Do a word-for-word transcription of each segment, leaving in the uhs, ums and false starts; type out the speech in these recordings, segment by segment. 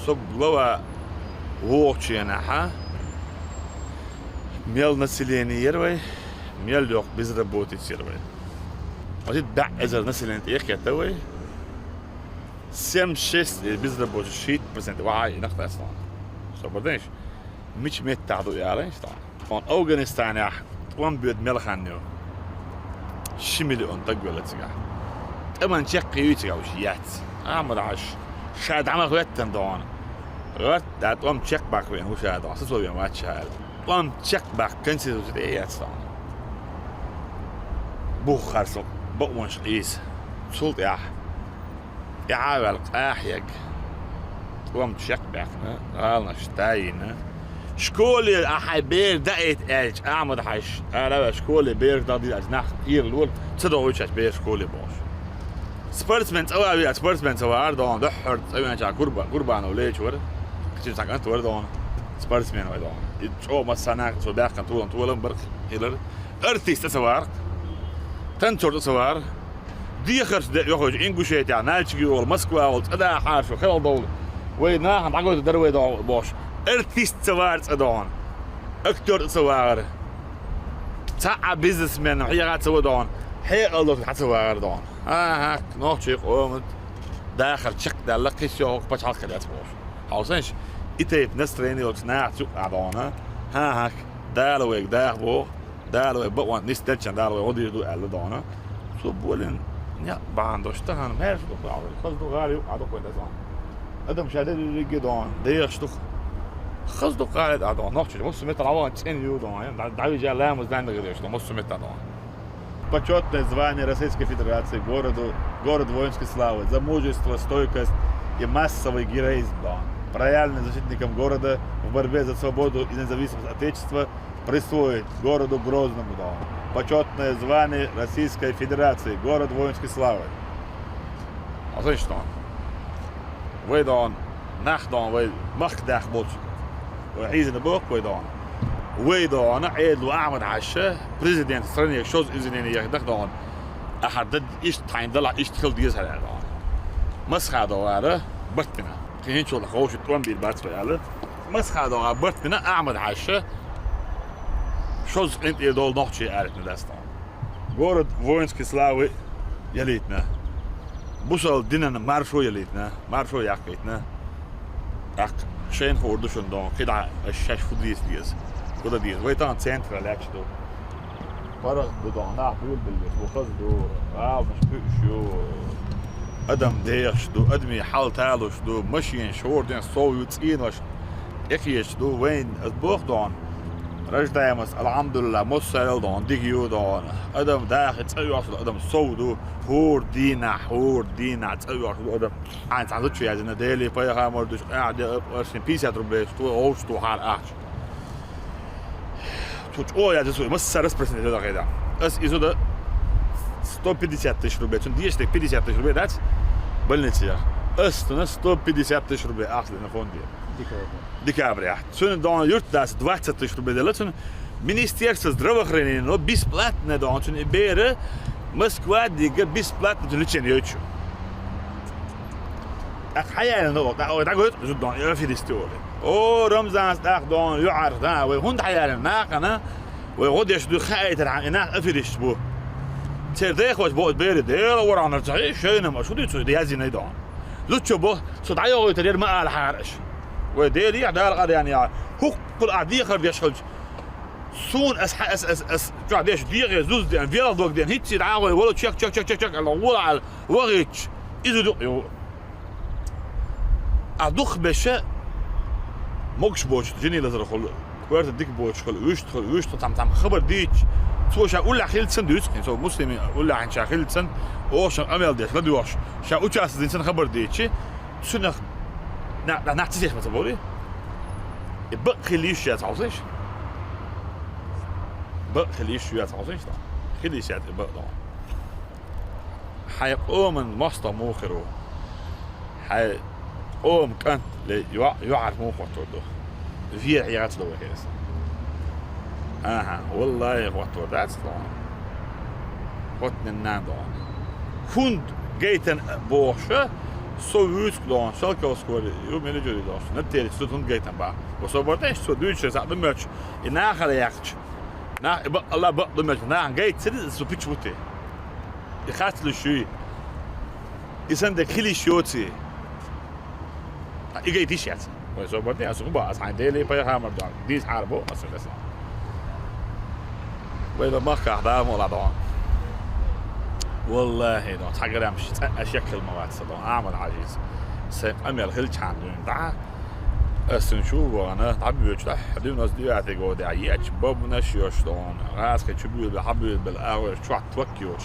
Со глава вохучу хенахь мел население яра вай, мел йоккха безработица яра вай. Озит баьӀ эзар население тӀе кхетта вай. Семьдесят шесть безработица, шийтта процент вахьа и нах дац тхьона. Со бардеш, мича меттахь ду аьлла, иштта. Тхьона Афганистанехь тӀом боьду мел хан ю. Ши миллион даг велла цигахь. ТӀеман чекх ю цигахь уьш яц. Ахьмад-Хьаьжа, ша дӀа ма хӀоьттина тхьона. ГӀарт да тӀом чекхбаккха веана ву ша тхьона, сацо веана вац ша аьлла. ТӀом чекхбаккха конституци тӀе яц тхьона. Бух харцо бакъонаш къийса. Цул тӀаьхьа тӀаьхьа а ваьлла къахьега. ТӀом чекхбаьккхина, гӀаланаш дайина. Школе ахьа хьайн бер даийта аьлча, Ахьмад-Хьаьжа, ара ваьлла школе бераш дӀадийла аьлча, нах кхералора, ца догӀуьйтуш аьлча бераш школе бохуш. Спортсмен цӀа ваьлла, спортсмен ца вара тхьона, дуьххьара цӀа веанча Курба-, Курбанов Леча вара. Кхечун цхьа кӀант вара тхьона. Спортсмен вай тхьона. И чӀогӀа массанахьа цо баьккхина толам, толам бара-кх хилар. Артист цӀа ца вара-кх. Танцор цӀа ца вара. Дехарш де йохуьйту Ингушетехь, Нальчике волу, Москва волу, цӀа дахьара шу, хелхадовла. Вай нахана дӀагойтур дара вай догӀу бохуш. Артист ца вара цӀа тхьона. Актер ца вагӀара. Цхьа а бизнесмен хьеха ца ву тхьона. Хьекъал долуш хьа ца вагӀара тхьона. ХӀан-хӀа, нохчийн къоман дахар чекхдаьлла, кхин сов пачхьалкх хир яц бохуш. Хьовсийша, и тайпа настроение йолчу нахаца юкъахь тхьона. ХӀан-хӀа, Дала вайга даха боху. Дала вай бакъонца нисделча, Дала вай гӀо дийр ду аьлла тхьона. Цо болийна некъ бахьана долуш тахана маьрша ду, хаза ду, гӀала юкъахь ду-кх вайн даза. Адам ша де дерриге тхьона, дехаш ду-кх. Хаза ду-кх гӀала тӀехь тхьона, нохчий, массо а меттехь дӀавахана цӀена ю тхьона, дӀа-, дӀавижа ламаз данна хир ю тхьона, массо а меттехь тхьона. Почётное звание Российской Федерации городу, город воинской славы за мужество, стойкость и массовый героизм тхьона, проявленный защитником города в борьбе за свободу и независимость Отечества, присвоить городу Грозному тхьона почётное звание Российской Федерации, город воинской славы. Хьовсийша тхьона. Вай тхьона, нах тхьона, вай махка даьхна болчу. Вай хьийзина боху вай тхьона. Вай тхьона, Ӏедало Ахьмад-Хьаьжа, президент стране шозза извинение яхийтина тхьона. Ахьа дан иштта хьайна далахь, иштта хила деза хьара тхьона. Масха тхьона вара, бартина. Кхин хӀинцул ховши тӀом бийр бац вай аьлла. Масха догӀа барт бина Ахьмад-Хьаьжа шозза къинтӀера долу нохчий аьллина дац тхьона. Город воинской славы ялийтина. Бусалба динан маршо ялийтина, маршо яккхийтина. ТӀаккха шайна хуур ду шуна тхьона, кхидӀа аша шаьш хӀун дийца деза, хӀун дан деза. Вай тахана централь лаьтташ ду. ПаргӀат ду тхьона, нах буьйлабелларш бу, хаза ду, гӀаланаш кхуьуш ю. Адам дехаш ду, адамийн хьал талуш ду, машенаш хӀора ден сов ю, цӀенош тӀекхеташ ду. Вайна аса боху тхьона, рождаемость, алхьамдулиллахӀ, массарел тхьона дика ю тхьона. Адам даха цӀа оьхуш ду, адам сов ду, хӀора дийнахь, хӀора дийнахь цӀа оьхуш ду адам. Хьайна цхьа зудчо яздина, Делий пайхамар дуьйцу, къаьхьа де, а, аршин пятьдесят рублей, сто, вовшах тухьара ахча. Цу чӀогӀа яздина цо, массара распространить дан хьайда. Ас и зуда сто пятьдесят тысяч рублей. Цунна дезаш дерг пятьдесят тысяч рублей дац больницех. Ас цунна сто пятьдесят тысяч рублей ахча дина фонде. Декабрь. Декабрь. Цунна тхьона юьртдас двадцать тысяч рублей делла. Цунна министерство здравоохранения, но бесплатно тхьона цунна и бер Москва дигга бесплатно цунна лечение йойтуш. ТӀаккха хьаялина, тӀаккха ой, дӀагойту зуда тхьона, и аферисты олий. О, Рамзанца тӀаккха тхьона юьхьӀаьржа, да, вай хӀунда хьаялина нахана, вай гӀо деш ду хаийтархьама, и нах аферисташ бу. Церан дайхочо боху бере, Дела вархьанара ца хьий, шайна ма шу дуьйцу, яздина тхьона. Зудчо боху, со дӀайохуьйтур яра ма алахьара аша. Вай Делехь, Дала къа деана яхьа, хӀуккхул ахь дехар деш хилча, суна ас хьа-, ас, ас, ас, чохь деш дегӀе, зуза деана, велха дог деана, хӀинцца дӀа а гӀой, вала чек, чек, чек, чек, чек, аьлла, вола аьлла, вахийтча, иза ду-кх юха. Ахь дукхахберш могуш боцуш, жиний лазар хуьлу, коьрта дика боцуш хуьлу, вуьшта хуьлу, вуьшта хуьлу, цхьамма, цхьамма хабар дийцча, цо ша уллехь хилла санна дуьйцу, кхин цо муслимийн уллехь хьаьнча хилла санна, оха шен къамел деш, ладоьгӀуш, ша участок дина санна хабар дийцча, цуьнах на-, на-, нах ца сехьа ца бовлий? И бакъ хила йиш яц хьовсийша? Бакъ хила йиш яц хьовсийша тхьона? Хила йиш яц и бакъ тхьона. Хьайн къоман мостагӀа муха хир ву? Хьайн къоман кӀант ле йоӀ-, йоӀарх муха хӀоттор ду? Вера хьеха ца до вай хеза? АхӀа, валлахӀи, хӀоттор дац тхьона. ХӀоттанан нана тхьона. ХӀунда гайтина бохуша, Со вуьйцуш дохьа, шалкалскоре, ю менеджери дохьа, на терец, цу тун гайтам баха. Ва со бартеш, со дуьйцуш, сахь ду мочу, и нахала яхча. Нах, и бакъалла бакъ ду мочу, нах гайт, ца диза, со пич вути. И хацлуш юй. И сан дек хилиш йоци. И гайтиш яц. Вай со бартеш, аса губа, аса хьайн Деле пайхамар дохьа. Дийс хьарбо, аса десна. Вай да махках да, мола дохьа. Валлахи, дохьа, цхьа грамм ши цӀа а шекхал ма вац, дохьа, Ахьмад Хьажис. Сайн къамел хилчхьан дуьйна, дӀа. Ас цун чу вахана, дӀабоьдуш, дӀа, девяносто девятый годехь, ечу бабанаш йош дохьа. Гьаскхи чу буьйлабе, хьабуьйлабе, агӀор чохь твак йош.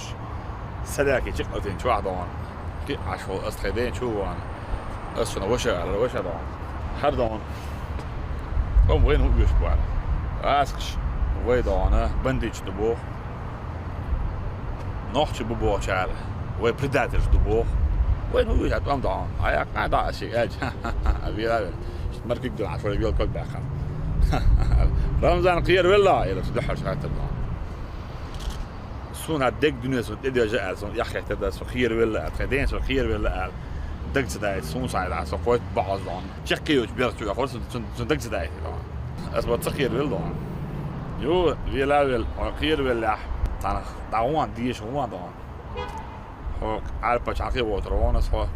Садаки чикъалтин чохь дохьа. Кхин Ӏаш волу ас тхайн ден чу вахана. Ас шуна ваша аьлла, ваша дохьа. ХӀара дохьа. Ома вайна хӀун оьшу боху. Гьаскхаш вай дохьа, бандиташ ду боху. Нохчий бу бохучара, вай предательш ду боху. Вайна хӀун оьшу, хӀара тӀом дохьа. Хьан яккхахь дӀа ас шиъ аьлча. Вела вела. Маркиг дина, хьан шура вела ког баьккхина. Рамзан кхеравелла, эла цу дуьхьал шахтар дохьа. Суна дег дуьне сан тӀедежа аьлла, сан яххьехтар дар, со кхеравелла аьлла, тхайн ден со кхеравелла аьлла, даг ца даийта, суна схьа а, со кхойтта баьхьаза дохьа. Чекхйоьцуш берх чу а хӀора, сан, сан, сан даг ца даийта дохьа. Ас бац ца кхеравелла дохьа. Ю, вела а велла, хьо кхеравеллехь, цхьанах дӀагӀон, деша гӀон дохьа. Хьо Ӏарпачу хьалхе вовтар вон ас хьо,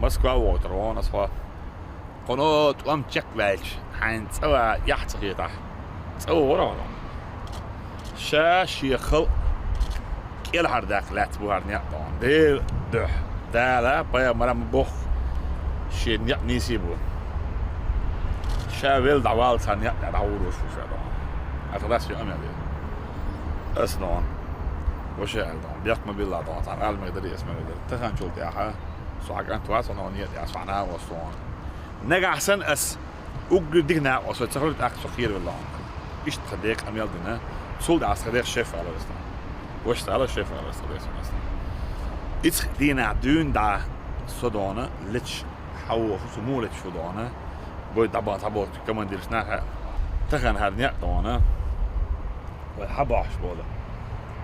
Москва вовтар вон ас хьо. Кхуно тӀом чекхваьлча, хьайна цӀа ван яхь ца хетахь, цӀа вогӀур ахьа. Ша шен халкъ кӀелхьардаккха лаьцна бу хӀара некъ дохьа. Делан дуьхьа, Дала, пайхамара ма бохху, шен некъ нийса бу. Ша велла дӀавала цхьа некъ тӀе дӀагӀур ву шу ша дохьа. Аса дас шен амел ю. Ас дохьа. Ваша аьлла дохьа. Бехк ма билла дохьа. Цхьа ала мегар дарий, ас мегар дарий. Таханчул тӀаьхьа со хьан кӀант вац, хьуна некъ тӀе ас хьан а вац дохьа. Нагахь санна ас уггар дика накъост вай ца хуьлу, тӀаккха со кхеравелла хьуна. Иштта тхан декъа къамел дина, цул тӀаьхьа тхан декъа шеф ала весна. Ваша ала шеф ала весна, весна, весна. Ицкъ дийнахь дуьйна дӀа со дохьа лечу хьан воху, со муха лечу шу дохьа. Бой дӀабан цхьаболчу командирш нах а. Тахана хӀара некъ дохьа. Вай хьан бохьуш болу?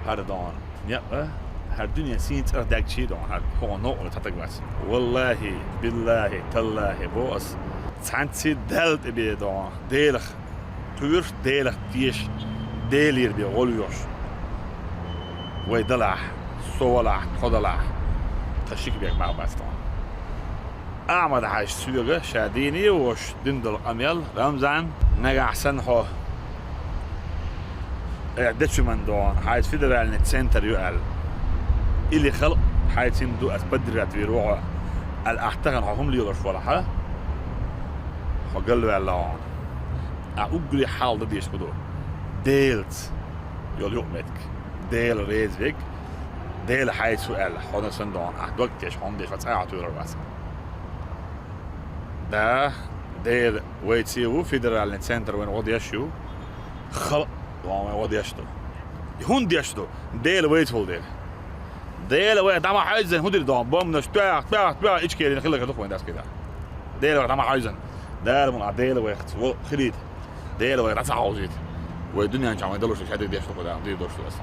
ХӀара дохьа. Некъа, хӀара дуьне сийна цӀарах даьгчий дохьа, хӀара хӀокхунна новкъарло цхьа таг вац. Валлахи, биллахи, таллахи, бо ас. Цхьаьнцций Далла тӀе бен дохьа, Делах кхоьруш, Делах тешаш, Делера бен гӀо лоьхуш. Вай далахь, со валахь, тхо далахь, тхан шика бен мах бац дохьа. Ахьмад-Хьаьжа соьга ша дийне а волуш дина долу къамел, Рамзан, нагахь санна хьо, э, дечуман дохьа, хьайца федеральный центр ю аьлла. Или халкъ хьайцина ду, ас поддержать вийр ву хьо, аьлла, ахь тахана хьо хӀума лелош валахь, хьо галваьлла хьуна. Ахь уггаре хьалха дан дезаш хӀун ду? Делаца йолу юкъаметтиг. Дела реза верг, Дела хьайца ву аьлла, хьуна санна дохьа, ахь дог теш, хьуна деш, хьо цӀа а хьо туьйрар вац. Да, Дела вайца ву, федеральный центр вайна гӀо деш ю, халкъ вайн гӀо деш ду. И хӀунда деш ду? Дела вайца волу дела. Дела вай дӀа ма хьаьвзина, хӀун дира дохьа? Бомбанаш тоьхна, тоьхна, тоьхна, Ичкерина хилла ду вайн дас кхидӀа. Дела вай дӀа ма хьаьвзина. Дала муна Дела вайх ца во хилийта. Дела вай дӀа ца хьовзийта. Вай дуьнен чохь вайн далуш ду, шадерг деш ду кху Дала, дийр долуш ду аса.